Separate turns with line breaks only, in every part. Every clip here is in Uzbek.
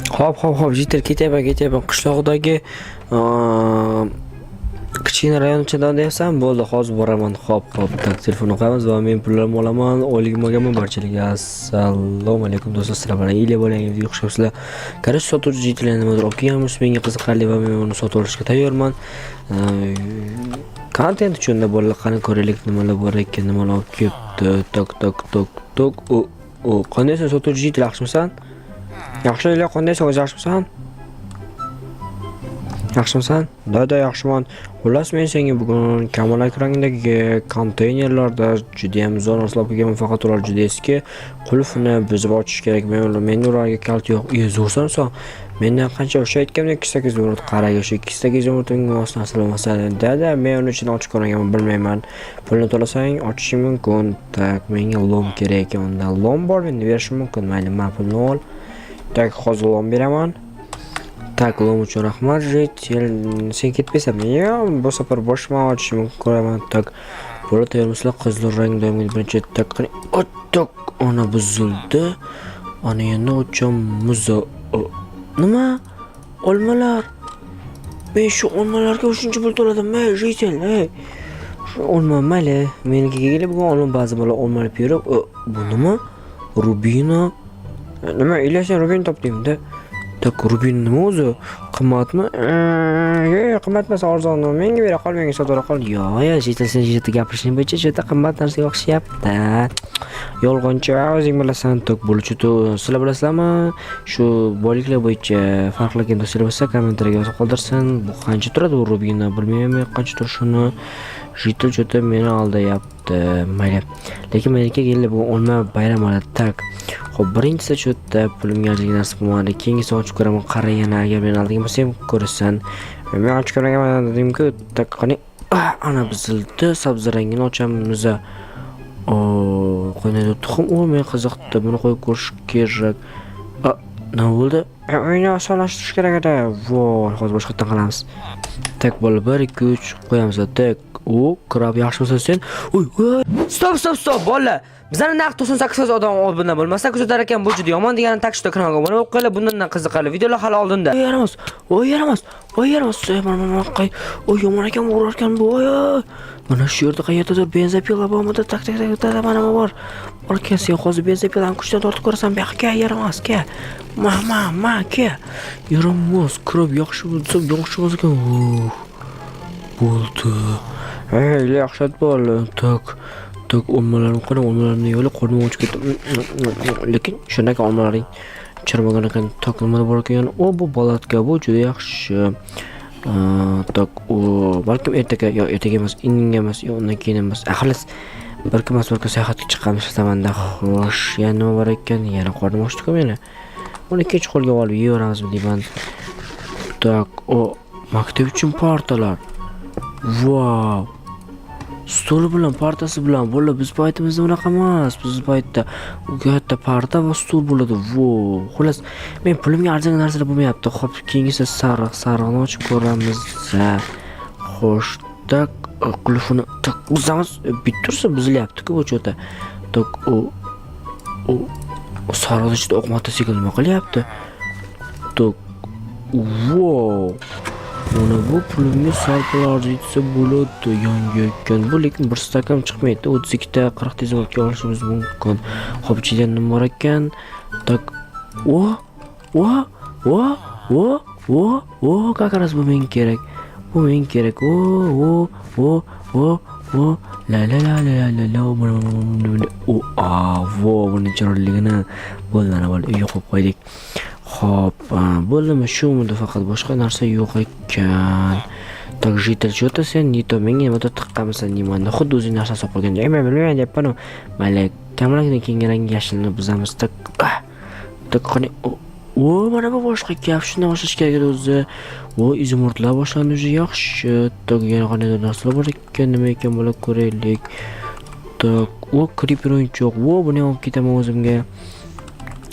Hop, hop, hop, житель, ketyapman, ketyapman. Qishloqdagi kichkina rayon ichidan deyapsan? Bo'ldi, hozir boraman. Hop, hop, так, telefonni qo'yamiz va men pullarimni olaman, oyligimni olganman. Barchalarga assalomu alaykum, do'stlar, sizlar bilan Ilya bo'lgan video xush kelibsizlar. Короче, sotuvchi житель nimadir olib kelganmiz, menga qiziqarli va men uni sotib olishga tayyorman. Kontent uchun bolalar, qani ko'raylik, nimalar bor ekan, nimalar olib kelibdi. Так, так, так, так. O, o, qandaysan, sotuvchi житель, yaxshimisan? Yaxshi, Ilya, qandaysan, o'zi yaxshimisan? Yaxshimisan? Да, да, yaxshiman. Xullas, men senga bugun kamalak rangdagi konteynerlarda judayam zo'r narsalar olib kelganman, faqat ular juda eski. Qulfini buzib ochish kerak. Menda ularga kalit yo'q. E, zo'rsan san. Mendan qancha o'sha aytgandek 28 izumrud qaraga, o'sha 28 izumrud unga mos narsa bo'lmasa. Да, да, men uni ichini ochib ko'rganman, bilmayman. Pulni to'lasang ochishing mumkin. Так, menga лом kerak ekan unda. Лом bor menda, berishim mumkin. Mayli, ma, pulni ol. Так, hozir лом beraman. Так, лом uchun rahmat, житель. Sen ketmaysanmi? Yo'q, bu safar boshman ochishim mumkin, ko'raman. Так, bola, tayyormisizlar? Qizil rang doimgi birinchi так, tak, ana buzildi. Ana endi ochamiz. Nima? Olmalar. Men shu olmalarga shuncha pul to'ladim, ey, житель, ey. Shu olma mayli, menikiga kelib bugun olma ba'zi bola olma olib yurib, bu nima? Rubino. Nima, Ilya, sen rubin topdingmi? Так, rubin nima o'zi? Qimmatmi? Yo'q, qimmat emas, arzon. Menga bera qol, menga sotib qol. Yo'q, yo'q, житель, sen juda gapirishing bo'yicha juda qimmat narsaga o'xshayapti. Yolg'onchi, o'zing bilasan. Так, bo'lishi sizlar bilasizlarmi? Shu boyliklar bo'yicha farqlagan do'stlar bo'lsa, kommentariyga yozib qoldirsin. Bu qancha turadi bu rubinni? Bilmayman qancha turishini. Житель что-то meni aldayapti. Mayli. Lekin meniki keldi bu olma bayram oladi. Так. Xo'p, birinchisi что-то pulimga arzigan narsa bo'lmadi. Keyingisini ochib ko'raman. Qara yana, agar meni aldagan bo'lsam ko'rasan. Men ochib ko'raman dedim-ku. Так, qani. Ah, ana buzildi. Sabzi rangini ochamiz. O, qandaydir tuxum. O, men qiziqdi. Buni qo'yib ko'rish kerak. A, nima bo'ldi? Uyni osonlashtirish kerak edi. Voy, hozir boshqatdan qilamiz. Так, bola, 1 2 3 qo'yamiz. Так, u краб, yaxshimisan sen? Uy, uy. Стоп, стоп, стоп, bolalar. Bizani naqd 98% odam obuna bo'lmasa kuzatar ekan, bu juda yomon degani. Так что kanalga obuna bo'lib qo'yinglar, bundan qiziqarli videolar hali oldinda. Oy, yaramas. Oy, yaramas. Oy, yaramas. Oy, mana, mana, qay. Oy, yomon ekan, urar ekan bu. Oy, oy. Mana shu yerda qayerdadir бензопила bormidi? Так, так, так, так, mana bor. Bor ekan, sen hozir бензопила ni kuchdan tortib ko'rasan. Bu yoqqa kel, yaramas, kel. Ma, ma, ma, kel. Yaramas, краб yaxshi bo'lsa, yaxshi bo'lsa ekan. Uh, bo'ldi. Ey, yaxshi bo'ldi. Так. Так, olmalarni qarang, olmalarni yo'li, qornim ochib ketdi. Lekin shunaqa olmalaring chirimagan ekan. Так, nima bor ekan? O, bu палатка, bu juda yaxshi. Так, u balkim ertaga, yo ertaga emas, indinga emas, yo undan keyin emas. Xullas, bir kun emas, bir kun sayohatga chiqamiz zamanda. Xo'sh, yana nima bor ekan? Yana qornim ochdi-ku meni. Buni kech qo'lga olib yeyaveramizmi deyman. Так, o, maktab uchun partalar. Vau. Stoli bilan, partasi bilan. Bola, biz paytimizda unaqa emas. Biz paytda katta parta va stol bo'ladi. Vo. Xullas, men pulimga arzigan narsalar bo'lmayapti. Xo'p, keyingisi sariq. Sarig'ini ochib ko'ramiz. Xo'sh, так, qulfini так buzamiz. Bitta tursa buzilyapti-ku bu что-то. Так, u sariqni ichida oq mototsikl nima qilyapti? Так, wow. Mana bu pulimga sal pul arziytsa bo'ladi, yangi ekan. Bu lekin bir stakan chiqmaydi. 32 ta 40 ta izumga olishimiz mumkin. Xo'p, ichida nima bor ekan? Так, o, o, o, o, o, o, как раз bu menga kerak. Bu menga kerak. O, o, o, o, o, la la la la la la, o, a, vo, buni chiroyliligini. Bo'ldi, ana bo'ldi, uyga qo'yib qo'ydik. Xo'p, bo'ldimi, shumidi, faqat boshqa narsa yo'q ekan. Так, житель, что-то sen не то menga nimadir tiqqanmisan deyman. Xuddi o'zing narsa solib qo'ygandek. Men bilmayman deyapman. Mayli, kamalakdan keyingi rangi yashilni buzamiz. Так, так, qani. O, mana bu boshqa gap. Shundan boshlash kerak edi o'zi. O, изумруд lar boshlandi уже, yaxshi. Так, yana qandaydir narsalar bor ekan, nima ekan bo'lib ko'raylik. Так, o, creeper o'yinchoq. Vo, buni ham olib ketaman o'zimga.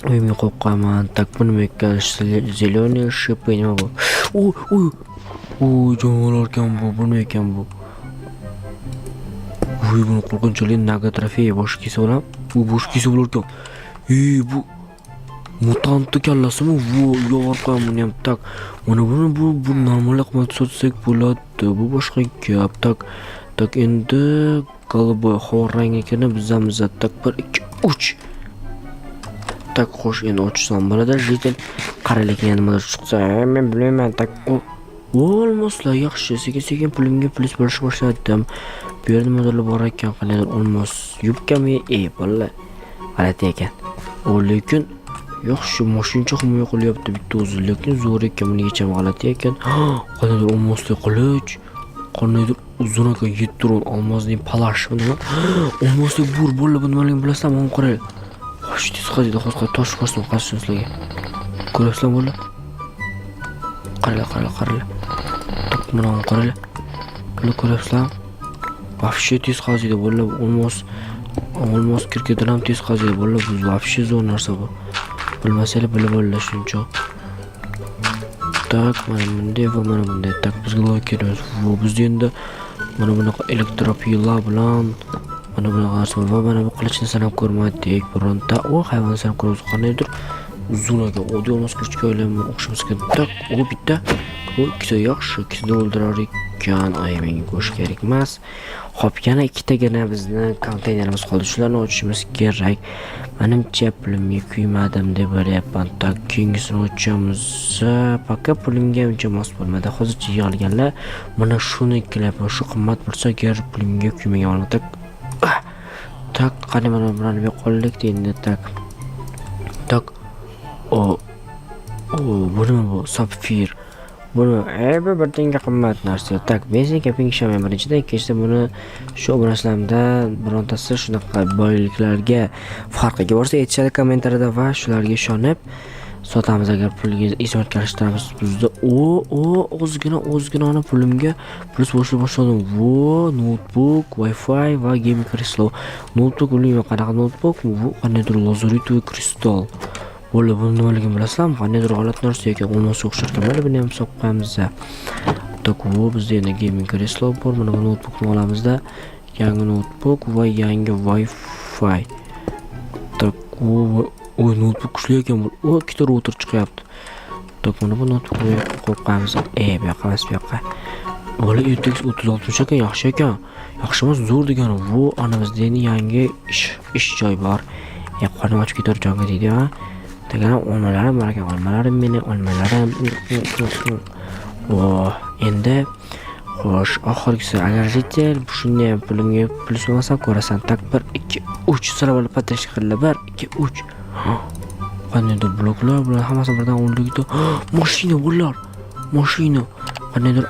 Uyimga qo'yib qo'yaman. Так, bu nima ekan? Зеленый шипы, nima bu? O, o, o, jonivor ekan bu. Bu nima ekan bu? Voy, buni qo'rqinchli naga trofey, bosh kiysa bo'ladimi? U bosh kiysa bo'lar ekan. Ey, bu Mutantni kallasimi? Vo, uyga olib qo'yaman buni ham. Так, mana buni bu normal qimmat sotsak bo'ladi. Bu boshqa gap. Так, так, endi голубой havo rangnikini buzamiz. Так, 1 2 3. Так, xo'sh, endi ochsam bo'ladi. Житель, qara, lekin yana nimadir chiqsa, men bilmayman. Так, olmoslar yaxshi, sekin-sekin pulimga plyus bo'lishga boshladim. Bu yerda nimadirlar bor ekan, qandaydir olmos yubkami? Ey, bolalar. G'alati ekan. O, lekin yaxshi mashincha himoya qilyapti bitta o'zi, lekin zo'r ekan, buni yecham g'alati ekan. Qandaydir olmosli qilich. Qandaydir uzun ekan, 7 урон, olmosning palashi nima? Olmosli bur, bolalar, bu nimaligini bilasizlarmi? Mana qaranglar. Xo'sh, tez qaziydi, hozir tosh bosdim qazishim sizlarga. Ko'ryapsizlarmi, bolalar? Qaranglar, qaranglar, qaranglar. Так, mana buni qaranglar. Bular ko'ryapsizlarmi? Вообще tez qaziydi, bolalar, olmos кирка dan ham tez qaziydi, bolalar, bu вообще zo'r narsa bu. Bilmasanglar bilib olinglar shuncha. Так, mana bunday va mana bunday. Так, bizga loy kerak. Bu bizda endi mana bunaqa электропила bilan mana bunaqa narsa va mana bu qilichni sanab ko'rmadik bironta. O, hayvonni sanab ko'ramiz. Qandaydir uzun ekan. Oddiy olmos qilichga o'xshamas ekan. Так, u bitta, u ikkita, yaxshi, ikkita o'ldirar ekan. Ay, menga go'sht kerak emas. Xo'p, yana ikkitagina bizni konteynerimiz qoldi. Shularni ochishimiz kerak. Manimcha pulimga kuymadim deb o'ylayapman. Так, keyingisini ochamiz. Пока pulimga uncha mos bo'lmadi. Hozircha yig'ilganlar mana shuni ikkilayapman. Shu qimmat bo'lsa, agar pulimga kuymagan bo'laman. Так, так, qani, mana bularni bu yoqqa oldik endi. Так. Так. O, o, bu nima bu? Sapfir. Bu nima? E, bu bir tiyinga qimmat narsa. Так, men sening gapingga ishonmayman birinchidan, ikkinchidan buni shu obunachilarimdan birontasi shunaqa boyliklarga farqiga borsa aytishadi kommentariyada va shularga ishonib sotamiz agar pulga eslatib alishtiramiz bizda. O, ozgina ozgina ona pulimga plyus bo'lishni boshladim. Vo, noutbuk, Wi-Fi va gaming kreslo. Noutbuk bilmayman qanaqa noutbuk, bu qandaydir лазуритовый kristal. Bola, buni nimaligini bilasizlarmi? Qandaydir g'alati narsa ekan, olmosga o'xshar ekan. Mayli, buni ham solib qo'yamiz. Так, vo, bizda endi gaming kreslo bor. Mana bu noutbukni olamizda. Yangi noutbuk va yangi Wi-Fi. Так, o, oy, noutbuk kuchli ekan bu. O, ikkita router chiqyapti. Так, mana bu noutbukni bu yoqqa qo'yib qo'yamiz. E, bu yoqqa emas, bu yoqqa. Bola, RTX 3060 ekan, yaxshi ekan. Yaxshi emas, zo'r degani. Bu ana bizda endi yangi ish joy bor. E, qornim ochib ketar jonga deydi, ha. Deganim olmalarim bor ekan, olmalarim meni, olmalarim. Oh, endi xo'sh, oxirgisi agar житель shunday ham pulimga plyus bo'lmasa ko'rasan. Так, 1 2 3 sizlar bo'lib поддержка qilinglar. 1 2 3. Qandaydir bloklar, bular hammasi birdan o'ldigida. Mashina, bular. Mashina. Qandaydir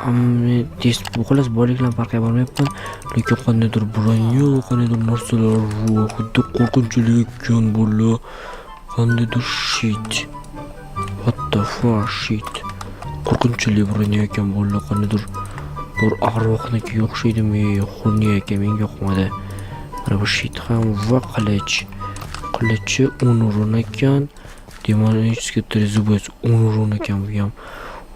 tez bu, xullas, boyliklar farqiga bormayapman, lekin qandaydir броня, qandaydir narsalar, xuddi qo'rqinchli ekan bular. Qandaydir shit. What the fuck, shit. Qo'rqinchli броня ekan bular, qandaydir bir arvohnikiga o'xshaydimi? Xurni ekan, menga yoqmadi. Mana bu shit ham va qilich. Qilichi 10 урон ekan. Демонический трезубец 10 урон ekan bu ham.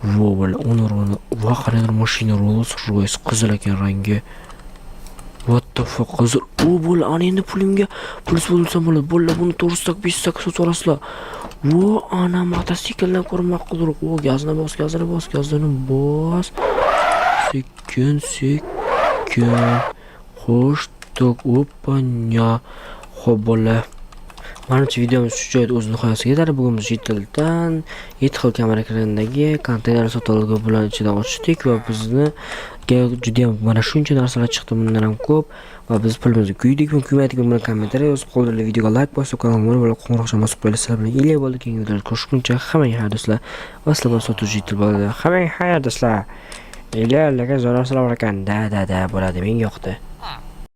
Vo, bola, 10 урон va qandaydir mashina, Rolls Royce, qizil ekan rangi. What the fuck, qizil. O, bola, ana endi pulimga plyus bo'lsam bo'ladi. Bola, buni 400 так, 500 так sotib olasizlar. Vo, ana mototsikldan ko'ra ma'qulroq. O, gazini bos, gazini bos, gazini bos. Sekin, sekin. Xo'sh, так, опаня. Xo'p, bola. Manimcha, videomiz shu joyda o'z nihoyasiga yetadi. Bugun biz Jiteldan 7 xil kamera ekranidagi konteyner sotib bilan ichidan ochdik va bizni judayam mana shuncha narsalar chiqdi, bundan ham ko'p va biz pulimizni kuydikmi, kuymadikmi, buni kommentariyada yozib qoldiringlar. Videoga layk bosib, kanalga obuna bo'lib, qo'ng'iroqcha bosib qo'yinglar. Sizlar bilan Ilya bo'ldi. Keyingi videolarda ko'rishguncha hammaga xayr, do'stlar. Va sizlar bilan sotuvchi Jitel bo'ladi. Hammaga xayr, do'stlar. Ilya, lekin zo'r narsalar bor ekan. Да, да, да, bo'ladi, menga yoqdi.